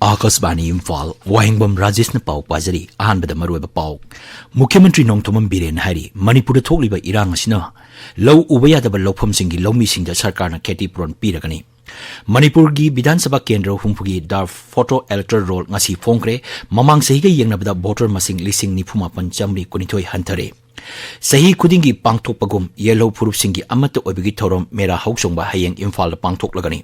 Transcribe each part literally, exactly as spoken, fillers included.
ꯑꯥꯀꯥꯁꯕꯥꯅꯤ ꯏꯝꯐꯥꯜ, ꯋꯥꯍꯦꯡꯕꯝ ꯔꯥꯖꯦꯁꯅ ꯄꯥꯎ ꯄꯥꯖꯔꯤ꯫ ꯑꯍꯥꯟꯕꯗ ꯃꯔꯨꯑꯣꯏꯕ ꯄꯥꯎ꯫ ꯃꯨꯈ꯭ꯌ ꯃꯟꯇ꯭ꯔꯤ ꯅꯣꯡꯊꯣꯝꯕꯝ ꯕꯤꯔꯦꯟꯅ ꯍꯥꯏꯔꯤ, ꯃꯅꯤꯄꯨꯔꯗ ꯊꯣꯛꯂꯤꯕ ꯏꯔꯥꯡ ꯑꯁꯤꯅ ꯂꯧ ꯎꯕ ꯌꯥꯗꯕ ꯂꯧꯐꯝꯁꯤꯡꯒꯤ ꯂꯧꯃꯤꯁꯤꯡꯗ ꯁꯔꯀꯥꯔꯅ ꯈꯦꯇꯤ ꯄꯨꯔꯣꯟ ꯄꯤꯔꯒꯅꯤ꯫ ꯃꯅꯤꯄꯨꯔꯒꯤ ꯕꯤꯙꯥꯟ ꯁꯚꯥ ꯀꯦꯟꯗ꯭ꯔ ꯍꯨꯝꯐꯨꯒꯤ ꯗ꯭ꯔꯥꯐ ꯐꯣꯇꯣ ꯏꯂꯦꯛꯇꯣꯔꯦꯜ ꯔꯣꯜ ꯉꯁꯤ ꯐꯣꯡꯈ꯭ꯔꯦ꯫ ꯃꯃꯥꯡ ꯆꯍꯤꯒ ꯌꯦꯡꯅꯕꯗ ꯚꯣꯇꯔ ꯃꯁꯤꯡ ꯂꯤꯁꯤꯡ ꯅꯤꯐꯨ ꯃꯥꯄꯟ ꯆꯥꯃꯔꯤ ꯀꯨꯟꯅꯤꯊꯣꯏ ꯍꯟꯊꯔꯦ꯫ ꯆꯍꯤ ꯈꯨꯗꯤꯡꯒꯤ ꯄꯥꯡꯊꯣꯛꯄꯒꯨꯝ ꯌꯦꯜꯍꯧ ꯐꯨꯔꯨꯞꯁꯤꯡꯒꯤ ꯑꯃꯠꯇ ꯑꯣꯏꯕꯒꯤ ꯊꯧꯔꯝ ꯃꯦꯔꯥ ꯍꯧꯆꯣꯡꯕ ꯍꯌꯦꯡ ꯏꯝꯐꯥꯜꯗ ꯄꯥꯡꯊꯣꯛꯂꯒꯅꯤ꯫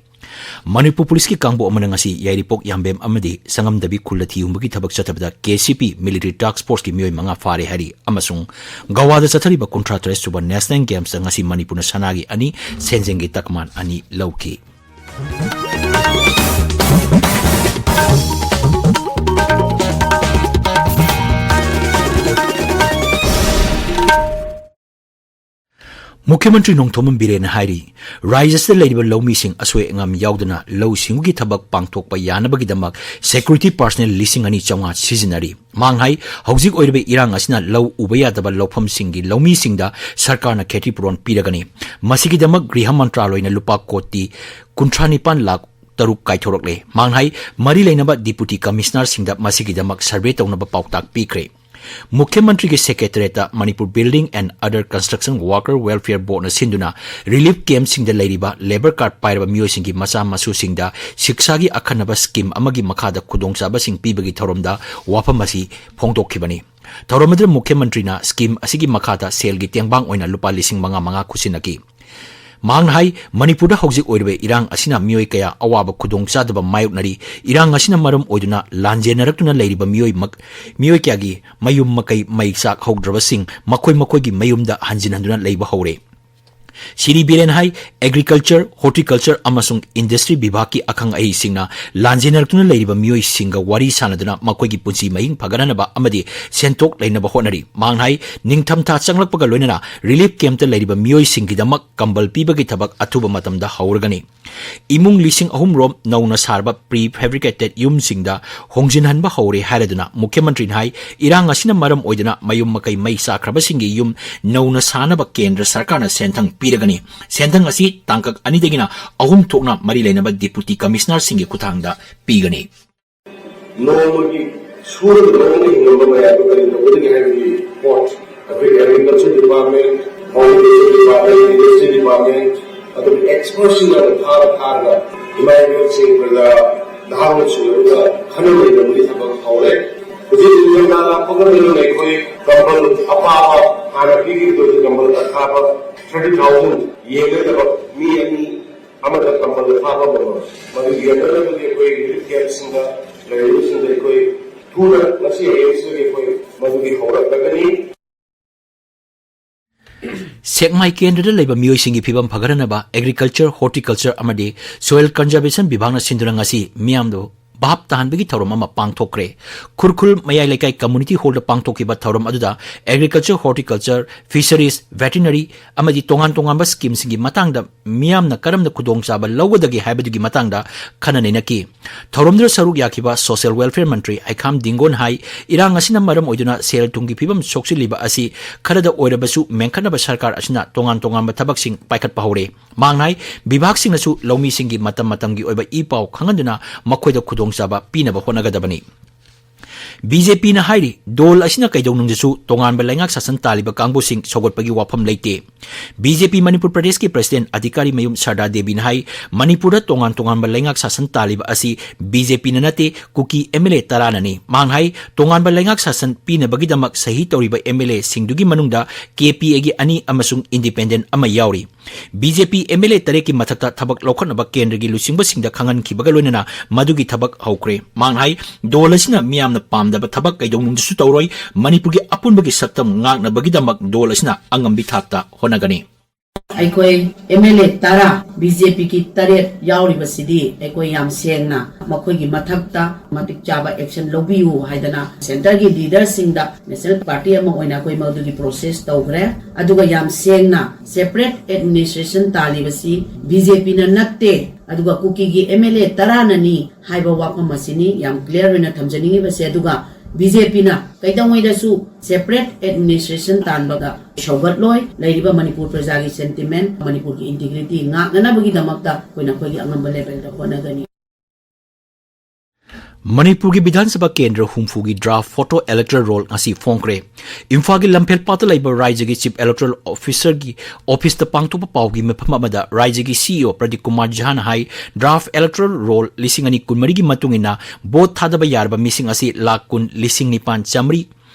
ꯃꯅꯤꯄꯨꯔ ꯄꯨꯂꯤꯁꯀꯤ ꯀꯥꯡꯕꯨ ꯑꯃꯅ ꯉꯁꯤ ꯌꯥꯏꯔꯤꯄꯣꯛ ꯌꯥꯝꯕꯦꯝ ꯑꯃꯗꯤ ꯁꯪꯉꯝꯗꯕꯤ ꯈꯨꯜꯗ ꯊꯤ ꯍꯨꯝꯕꯒꯤ ꯊꯕꯛ ꯆꯠꯊꯕꯗ ꯀꯦ ꯁꯤ ꯄꯤ ꯃꯤꯂꯤꯇꯔꯤ ꯇꯥꯛꯁ ꯐꯣꯔꯁꯀꯤ ꯃꯤꯑꯣꯏ ꯃꯉꯥ ꯐꯥꯔꯦ ꯍꯥꯏꯔꯤ꯫ ꯑꯃꯁꯨꯡ ꯒꯋꯥꯗ ꯆꯠꯊꯔꯤꯕ ꯀꯨꯟꯊ꯭ꯔꯥ ꯇꯔꯦꯠ ꯁꯨꯕ ꯅꯦꯁꯅꯦꯜ ꯒꯦꯝꯁꯇ ꯉꯁꯤ ꯃꯅꯤꯄꯨꯔꯅ ꯁꯅꯥꯒꯤ ꯑꯅꯤ, ꯁꯦꯟꯖꯦꯡꯒꯤ ꯇꯛꯃꯥꯟ ꯑꯅꯤ ꯂꯧꯈꯤ꯫ ꯃꯨꯈ꯭ꯌ ꯃꯟꯇ꯭ꯔꯤ ꯅꯣꯡꯊꯣꯝꯕꯝ ꯕꯤꯔꯦꯟꯅ ꯍꯥꯏꯔꯤ, ꯔꯥꯖ꯭ꯌ ꯑꯁꯤꯗ ꯂꯩꯔꯤꯕ ꯂꯧꯃꯤꯁꯤꯡ ꯑꯁꯣꯏ ꯑꯉꯥꯝ ꯌꯥꯎꯗꯅ ꯂꯧꯎ ꯁꯤꯡꯎꯒꯤ ꯊꯕꯛ ꯄꯥꯡꯊꯣꯛꯄ ꯌꯥꯅꯕꯒꯤꯗꯃꯛ ꯁꯦꯀ꯭ꯌꯨꯔꯤꯇꯤ ꯄꯥꯔꯁꯅꯦꯜ ꯂꯤꯁꯤꯡ ꯑꯅꯤ ꯆꯥꯝꯃꯉꯥ ꯁꯤꯖꯤꯟꯅꯔꯤ꯫ ꯃꯍꯥꯛꯅ ꯍꯥꯏ, ꯍꯧꯖꯤꯛ ꯑꯣꯏꯔꯤꯕ ꯏꯔꯥꯡ ꯑꯁꯤꯅ ꯂꯧ ꯎꯕ ꯌꯥꯗꯕ ꯂꯧꯐꯝꯁꯤꯡꯒꯤ ꯂꯧꯃꯤꯁꯤꯡꯗ ꯁꯔꯀꯥꯔꯅ ꯈꯦꯇꯤ ꯄꯨꯔꯣꯟ ꯄꯤꯔꯒꯅꯤ꯫ ꯃꯁꯤꯒꯤꯗꯃꯛ ꯒ꯭ꯔꯤꯍ ꯃꯟꯇ꯭ꯔꯥꯂꯣꯏꯅ ꯂꯨꯄꯥ ꯀꯣꯇꯤ ꯀꯨꯟꯊ꯭ꯔꯥ ꯅꯤꯄꯥꯟ ꯂꯥꯈ ꯇꯔꯨꯛ ꯀꯥꯏꯊꯣꯔꯛꯂꯦ꯫ ꯃꯍꯥꯛꯅ ꯍꯥꯏ, ꯃꯔꯤ ꯂꯩꯅꯕ ꯗꯤꯄꯨꯇꯤ ꯀꯃꯤꯁꯅꯔꯁꯤꯡꯗ ꯃꯁꯤꯒꯤꯗꯃꯛ ꯁꯔꯚꯦ ꯇꯧꯅꯕ ꯄꯥꯎꯇꯥꯛ ꯄꯤꯈ꯭ꯔꯦ꯫ ꯃꯨꯈ꯭ꯌ ꯃꯟꯇ꯭ꯔꯤꯒꯤ ꯁꯦꯀ꯭ꯔꯦꯇꯔꯤꯌꯦꯠꯇ Manipur building and other construction worker welfare ꯕꯣꯔꯗꯅ ꯁꯤꯟꯗꯨꯅ ꯔꯤꯂꯤꯐ ꯀꯦꯝꯞꯁꯤꯡꯗ ꯂꯩꯔꯤꯕ ꯂꯦꯕꯔ ꯀꯥꯔꯗ ꯄꯥꯏꯔꯕ ꯃꯤꯑꯣꯏꯁꯤꯡꯒꯤ ꯃꯆꯥ ꯃꯁꯨꯁꯤꯡꯗ ꯁꯤꯛꯁꯥꯒꯤ ꯑꯈꯟꯅꯕ ꯁ꯭ꯀꯤꯝ ꯑꯃꯒꯤ ꯃꯈꯥꯗ ꯈꯨꯗꯣꯡꯆꯥꯕꯁꯤꯡ ꯄꯤꯕꯒꯤ ꯊꯧꯔꯝꯗ ꯋꯥꯐꯝ ꯑꯁꯤ ꯐꯣꯡꯗꯣꯛꯈꯤꯕꯅꯤ꯫ ꯊꯧꯔꯝ ꯑꯗꯨꯗ ꯃꯨꯈ꯭ꯌ ꯃꯟꯇ꯭ꯔꯤꯅ ꯁ꯭ꯀꯤꯝ ꯑꯁꯤꯒꯤ ꯃꯈꯥꯗ ꯁꯦꯜꯒꯤ ꯇꯦꯡꯕꯥꯡ ꯑꯣꯏꯅ ꯂꯨꯄꯥ ꯂꯤꯁꯤꯡ ꯃꯉꯥ ꯃꯉꯥ ꯈꯨꯠꯁꯤꯟꯅꯈꯤ꯫ ꯃꯍꯥꯛꯅ ꯍꯥꯏ, ꯃꯅꯤꯄꯨꯔꯗ ꯍꯧꯖꯤꯛ ꯑꯣꯏꯔꯤꯕ ꯏꯔꯥꯡ ꯑꯁꯤꯅ ꯃꯤꯑꯣꯏ ꯀꯌꯥ ꯑꯋꯥꯕ ꯈꯨꯗꯣꯡꯆꯥꯗꯕ ꯃꯥꯌꯣꯛꯅꯔꯤ꯫ ꯏꯔꯥꯡ ꯑꯁꯤꯅ ꯃꯔꯝ ꯑꯣꯏꯗꯨꯅ ꯂꯥꯟꯖꯦꯟꯅꯔꯛꯇꯨꯅ ꯂꯩꯔꯤꯕ ꯃꯤꯑꯣꯏ ꯃꯛ-, ꯃꯤꯑꯣꯏ ꯀꯌꯥꯒꯤ ꯃꯌꯨꯝ ꯃꯀꯩ ꯃꯩ ꯆꯥꯛꯍꯧꯗ꯭ꯔꯕꯁꯤꯡ ꯃꯈꯣꯏ ꯃꯈꯣꯏꯒꯤ ꯃꯌꯨꯝꯗ ꯍꯟꯖꯤꯟ ꯍꯟꯗꯨꯅ ꯂꯩꯕ ꯍꯧꯔꯦ꯫ ꯁ꯭ꯔꯤ ꯕꯤꯔꯦꯟ ꯍꯥꯏ, ꯑꯦꯒ꯭ꯔꯤꯀꯜꯆꯔ, ꯍꯣꯔꯇꯤꯀꯜꯆꯔ ꯑꯃꯁꯨꯡ ꯏꯟꯗꯁꯇ꯭ꯔꯤ ꯕꯤꯚꯥꯒꯀꯤ ꯑꯈꯪ ꯑꯍꯩꯁꯤꯡꯅ ꯂꯥꯟꯖꯦꯟꯅꯔꯛꯇꯨꯅ ꯂꯩꯔꯤꯕ ꯃꯤꯑꯣꯏꯁꯤꯡꯒ ꯋꯥꯔꯤ ꯁꯥꯅꯗꯨꯅ ꯃꯈꯣꯏꯒꯤ ꯄꯨꯟꯁꯤ ꯃꯍꯤꯡ ꯐꯒꯠꯍꯟꯅꯕ ꯑꯃꯗꯤ ꯁꯦꯟꯊꯣꯛ ꯂꯩꯅꯕ ꯍꯣꯠꯅꯔꯤ꯫ ꯃꯍꯥꯛꯅ ꯍꯥꯏ, ꯅꯤꯡꯊꯝꯊꯥ ꯆꯪꯂꯛꯄꯒ ꯂꯣꯏꯅꯅ ꯔꯤꯂꯤꯐ ꯀꯦꯝꯞꯇ ꯂꯩꯔꯤꯕ ꯃꯤꯑꯣꯏꯁꯤꯡꯒꯤꯗꯃꯛ ꯀꯝꯕꯜ ꯄꯤꯕꯒꯤ ꯊꯕꯛ ꯑꯊꯨꯕ ꯃꯇꯝꯗ ꯍꯧꯔꯒꯅꯤ꯫ ꯏꯃꯨꯡ ꯂꯤꯁꯤꯡ ꯑꯍꯨꯝ ꯔꯣꯝ ꯅꯧꯅ ꯁꯥꯔꯕ ꯄ꯭ꯔꯤ ꯐꯦꯕ꯭ꯔꯤꯀꯦꯇꯦꯗ ꯌꯨꯝꯁꯤꯡꯗ ꯍꯣꯡꯖꯤꯟꯍꯟꯕ ꯍꯧꯔꯦ ꯍꯥꯏꯔꯗꯨꯅ ꯃꯨꯈ꯭ꯌ ꯃꯟꯇ꯭ꯔꯤꯅ ꯍꯥꯏ, ꯏꯔꯥꯡ ꯑꯁꯤꯅ ꯃꯔꯝ ꯑꯣꯏꯗꯨꯅ ꯃꯌꯨꯝ ꯃꯀꯩ ꯃꯩ ꯆꯥꯛꯈ꯭ꯔꯕꯁꯤꯡꯒꯤ ꯌꯨꯝ ꯅꯧꯅ ꯁꯥꯅꯕ ꯀꯦꯟꯗ꯭ꯔ ꯁꯔꯀꯥꯔꯅ ꯁꯦꯟꯊꯪ ꯄꯤꯔꯒꯅꯤ꯫ ꯁꯦꯟꯊꯪ ꯑꯁꯤ ꯇꯥꯡꯀꯛ ꯑꯅꯤꯗꯒꯤꯅ ꯑꯍꯨꯝ ꯊꯣꯛꯅ ꯃꯔꯤ ꯂꯩꯅꯕ ꯗꯤꯄꯨꯇꯤ ꯀꯃꯤꯁꯅꯔꯁꯤꯡꯒꯤ ꯈꯨꯠꯊꯥꯡꯗ ꯄꯤꯒꯅꯤ꯫ ꯅꯣꯡꯃꯒꯤ ꯁꯨꯔꯒ ꯅꯣꯡꯃꯒꯤ ꯍꯤꯡꯉꯝꯕ ꯃꯌꯥꯝꯗꯣ ꯀꯔꯤ ꯇꯧꯒꯗꯒꯦ ꯍꯥꯏꯕꯒꯤ ꯄꯣꯠ ꯑꯩꯈꯣꯏꯒꯤ agriculture department, horticulture department, industry department, ꯑꯗꯨꯒ expertꯁꯤꯡꯅ ꯊꯥꯔ ꯊꯥꯔꯒ ꯏꯃꯥ ꯏꯕꯦꯜꯁꯤꯡ, ꯄ꯭ꯔꯖꯥ ꯅꯍꯥꯔꯣꯜꯁꯤꯡ ꯑꯗꯨꯒ ꯈꯟꯅ ꯅꯩꯅꯕꯒꯤ ꯊꯕꯛ ꯍꯧꯔꯦ꯫ ꯍꯧꯖꯤꯛ ꯅꯤꯡꯊꯝꯊꯥ ꯂꯥꯛꯄꯒ ꯂꯣꯏꯅꯅ ꯑꯩꯈꯣꯏ ꯀꯝꯕꯜ ꯑꯄꯥꯕ ꯍꯥꯟꯅ ꯄꯤꯈꯤꯕꯗꯨ ꯀꯝꯕꯜ ꯑꯊꯥꯕ thirty thousand ꯌꯦꯟꯒꯗꯕ ꯃꯤ ꯑꯅꯤ ꯑꯃꯗ ꯀꯝꯕꯜ ꯑꯊꯥꯕ ꯑꯃꯃꯝ꯫ ꯃꯗꯨ ꯌꯦꯟꯅꯅꯕꯒꯤ ꯑꯩꯈꯣꯏ relief campꯁꯤꯡꯗ ꯂꯩꯔꯤꯕꯁꯤꯡꯗ ꯑꯩꯈꯣꯏ ꯊꯨꯅ ꯉꯁꯤ ꯍꯌꯦꯡꯁꯤꯗꯒꯤ ꯑꯩꯈꯣꯏ ꯃꯗꯨꯒꯤ ꯍꯧꯔꯛꯂꯒꯅꯤ꯫ ꯁꯦꯛꯃꯥꯏ ꯀꯦꯟꯗ꯭ꯔꯗ ꯂꯩꯕ ꯃꯤꯑꯣꯏꯁꯤꯡꯒꯤ ꯐꯤꯕꯝ ꯐꯒꯠꯍꯟꯅꯕ agriculture, horticulture ꯑꯃꯗꯤ soil conservation ꯕꯤꯚꯥꯒꯅ ꯁꯤꯟꯗꯨꯅ ꯉꯁꯤ ꯃꯤꯌꯥꯝꯗꯨ ꯚꯥꯞ ꯇꯥꯍꯟꯕꯒꯤ ꯊꯧꯔꯝ ꯑꯃ ꯄꯥꯡꯊꯣꯛꯈ꯭ꯔꯦ꯫ ꯈꯨꯔꯈꯨꯜ ꯃꯌꯥꯏ ꯂꯩꯀꯥꯏ community hallꯗ ꯄꯥꯡꯊꯣꯛꯈꯤꯕ ꯊꯧꯔꯝ ꯑꯗꯨꯗ agriculture, horticulture, fisheries, veterinary ꯑꯃꯗꯤ ꯇꯣꯉꯥꯟ ꯇꯣꯉꯥꯟꯕ schemeꯁꯤꯡꯒꯤ ꯃꯇꯥꯡꯗ ꯃꯤꯌꯥꯝꯅ ꯀꯔꯝꯅ ꯈꯨꯗꯣꯡꯆꯥꯕ ꯂꯧꯒꯗꯒꯦ ꯍꯥꯏꯕꯗꯨꯒꯤ ꯃꯇꯥꯡꯗ ꯈꯟꯅ ꯅꯩꯅꯈꯤ꯫ ꯊꯧꯔꯝꯗꯨꯗ ꯁꯔꯨꯛ ꯌꯥꯈꯤꯕ social welfare ꯃꯟꯇ꯭ꯔꯤ ꯍꯩꯈꯥꯝ ꯗꯤꯡꯒꯣꯟ ꯍꯥꯏ, ꯏꯔꯥꯡ ꯑꯁꯤꯅ ꯃꯔꯝ ꯑꯣꯏꯗꯨꯅ ꯁꯦꯜ ꯊꯨꯝꯒꯤ ꯐꯤꯕꯝ ꯁꯣꯛꯆꯤꯜꯂꯤꯕ ꯑꯁꯤ ꯈꯔꯗ ꯑꯣꯏꯔꯕꯁꯨ ꯃꯦꯟꯈꯠꯅꯕ ꯁꯔꯀꯥꯔ ꯑꯁꯤꯅ ꯇꯣꯉꯥꯟ ꯇꯣꯉꯥꯟꯕ ꯊꯕꯛꯁꯤꯡ ꯄꯥꯏꯈꯠꯄ ꯍꯧꯔꯦ꯫ ꯃꯍꯥꯛꯅ ꯍꯥꯏ, ꯕꯤꯚꯥꯒꯁꯤꯡꯅꯁꯨ ꯂꯧꯃꯤꯁꯤꯡꯒꯤ ꯃꯇꯝ ꯃꯇꯝꯒꯤ ꯑꯣꯏꯕ ꯏ ꯄꯥꯎ ꯈꯪꯍꯟꯗꯨꯅ ꯃꯈꯣꯏꯗ ꯈꯨꯗꯣꯡꯆꯥꯕ ꯄꯤꯅꯕ ꯍꯣꯠꯅꯒꯗꯕꯅꯤ꯫ ꯕꯤ ꯖꯦ ꯄꯤꯅ ꯍꯥꯏꯔꯤ, ꯗꯣꯜ ꯑꯁꯤꯅ ꯀꯩꯗꯧꯅꯨꯡꯗꯁꯨ ꯇꯣꯉꯥꯟꯕ ꯂꯩꯉꯥꯛ ꯁꯥꯁꯟ ꯇꯥꯜꯂꯤꯕ ꯀꯥꯡꯕꯨꯁꯤꯡ ꯁꯧꯒꯠꯄꯒꯤ ꯋꯥꯐꯝ ꯂꯩꯇꯦ꯫ ꯕꯤ ꯖꯦ ꯄꯤ ꯃꯅꯤꯄꯨꯔ ꯄ꯭ꯔꯗꯦꯁꯀꯤ president ꯑꯙꯤꯀꯥꯔꯤ ꯃꯌꯨꯝ ꯁꯔꯗꯥ ꯗꯦꯕꯤꯅ ꯍꯥꯏ, ꯃꯅꯤꯄꯨꯔꯗ ꯇꯣꯉꯥꯟ ꯇꯣꯉꯥꯟꯕ ꯂꯩꯉꯥꯛ ꯁꯥꯁꯟ ꯇꯥꯜꯂꯤꯕ ꯑꯁꯤ ꯕꯤ ꯖꯦ ꯄꯤꯅ ꯅꯠꯇꯦ, ꯀꯨꯀꯤ ꯑꯦꯝ ꯑꯦꯜ ꯑꯦ ꯇꯔꯥꯅꯅꯤ꯫ ꯃꯍꯥꯛꯅ ꯍꯥꯏ, ꯇꯣꯉꯥꯟꯕ ꯂꯩꯉꯥꯛ ꯁꯥꯁꯟ ꯄꯤꯅꯕꯒꯤꯗꯃꯛ ꯁꯍꯤ ꯇꯧꯔꯤꯕ ꯑꯦꯝ ꯑꯦꯜ ꯑꯦꯁꯤꯡꯗꯨꯒꯤ ꯃꯅꯨꯡꯗ ꯀꯦ ꯄꯤ ꯑꯦꯒꯤ ꯑꯅꯤ ꯑꯃꯁꯨꯡ independent ꯑꯃ ꯌꯥꯎꯔꯤ꯫ B J P M L A ꯇꯔꯦꯠꯀꯤ ꯃꯊꯛꯇ ꯊꯕꯛ ꯂꯧꯈꯠꯅꯕ ꯀꯦꯟꯗ꯭ꯔꯒꯤ ꯂꯨꯆꯤꯡꯕꯁꯤꯡꯗ ꯈꯪꯍꯟꯈꯤꯕꯒ ꯂꯣꯏꯅꯅ ꯃꯗꯨꯒꯤ ꯊꯕꯛ ꯍꯧꯈ꯭ꯔꯦ꯫ ꯃꯍꯥꯛꯅ ꯍꯥꯏ, ꯗꯣꯜ ꯑꯁꯤꯅ ꯃꯤꯌꯥꯝꯅ ꯄꯥꯝꯗꯕ ꯊꯕꯛ ꯀꯩꯗꯧꯅꯨꯡꯗꯁꯨ ꯇꯧꯔꯣꯏ, ꯃꯅꯤꯄꯨꯔꯒꯤ ꯑꯄꯨꯟꯕꯒꯤ ꯁꯛꯇꯝ ꯉꯥꯛꯅꯕꯒꯤꯗꯃꯛ ꯗꯣꯜ ꯑꯁꯤꯅ ꯑꯉꯝꯕꯤ ꯊꯥꯛꯇ ꯍꯣꯠꯅꯒꯅꯤ꯫ ꯑꯩꯈꯣꯏ ꯑꯦꯝ ꯑꯦꯜ ꯑꯦ ꯇꯔꯥ, ꯕꯤ ꯖꯦ ꯄꯤꯒꯤ ꯇꯔꯦꯠ ꯌꯥꯎꯔꯤꯕꯁꯤꯗꯤ ꯑꯩꯈꯣꯏ ꯌꯥꯝ ꯁꯦꯡꯅ ꯃꯈꯣꯏꯒꯤ ꯃꯊꯛꯇ ꯃꯇꯤꯛ ꯆꯥꯕ action ꯂꯧꯕꯤꯌꯨ ꯍꯥꯏꯗꯅ centreꯒꯤ leaderꯁꯤꯡꯗ national party ꯑꯃ ꯑꯣꯏꯅ ꯑꯩꯈꯣꯏ ꯃꯗꯨꯒꯤ process ꯇꯧꯈ꯭ꯔꯦ꯫ ꯑꯗꯨꯒ ꯌꯥꯝ ꯁꯦꯡꯅ separate administration ꯇꯥꯜꯂꯤꯕꯁꯤ ꯕꯤ ꯖꯦ ꯄꯤꯅ ꯅꯠꯇꯦ, ꯑꯗꯨꯒ ꯀꯨꯀꯤꯒꯤ ꯑꯦꯝ ꯑꯦꯜ ꯑꯦ ꯇꯔꯥꯅꯅꯤ ꯍꯥꯏꯕ ꯋꯥꯐꯝ ꯑꯁꯤꯅꯤ ꯌꯥꯝ clear ꯑꯣꯏꯅ ꯊꯝꯖꯅꯤꯡꯉꯤꯕꯁꯦ꯫ ꯑꯗꯨꯒ ꯕꯤ ꯖꯦ ꯄꯤꯅ ꯀꯩꯗꯧꯉꯩꯗꯁꯨ separate administration ꯇꯥꯟꯕꯗ ꯁꯧꯒꯠꯂꯣꯏ꯫ ꯂꯩꯔꯤꯕ ꯃꯅꯤꯄꯨꯔ ꯄ꯭ꯔꯖꯥꯒꯤ sentiment, ꯃꯅꯤꯄꯨꯔꯒꯤ integrity ꯉꯥꯛꯅꯅꯕꯒꯤꯗꯃꯛꯇ ꯑꯩꯈꯣꯏꯅ ꯑꯩꯈꯣꯏꯒꯤ ꯑꯉꯝꯕ levelꯗ ꯍꯣꯠꯅꯒꯅꯤ꯫ ꯃꯅꯤꯄꯨꯔꯒꯤ ꯕꯤꯙꯥꯟ ꯁꯚꯥ ꯀꯦꯟꯗ꯭ꯔ ꯍꯨꯝꯐꯨꯒꯤ draft photo electoral roll ꯉꯁꯤ ꯐꯣꯡꯈ꯭ꯔꯦ꯫ ꯏꯝꯐꯥꯜꯒꯤ ꯂꯝꯐꯦꯜꯄꯥꯠꯇ ꯂꯩꯕ ꯔꯥꯏꯖ꯭ꯌꯒꯤ Chief Electoral Officerꯒꯤ officeꯇ ꯄꯥꯡꯊꯣꯛꯄ ꯄꯥꯎꯒꯤ ꯃꯤꯐꯝ ꯑꯃꯗ ꯔꯥꯏꯖ꯭ꯌꯒꯤ CEO ꯄ꯭ꯔꯗꯤꯞ ꯀꯨꯃꯥꯔ ꯖꯥꯅ ꯍꯥꯏ, draft electoral roll ꯂꯤꯁꯤꯡ ꯑꯅꯤ ꯀꯨꯟꯃꯔꯤꯒꯤ ꯃꯇꯨꯡ ꯏꯟꯅ vote ꯊꯥꯗꯕ ꯌꯥꯔꯕ ꯃꯤꯁꯤꯡ ꯑꯁꯤ ꯂꯥꯈ ꯀꯨꯟ ꯂꯤꯁꯤꯡ ꯅꯤꯄꯥꯟ ꯆꯥꯃꯔꯤ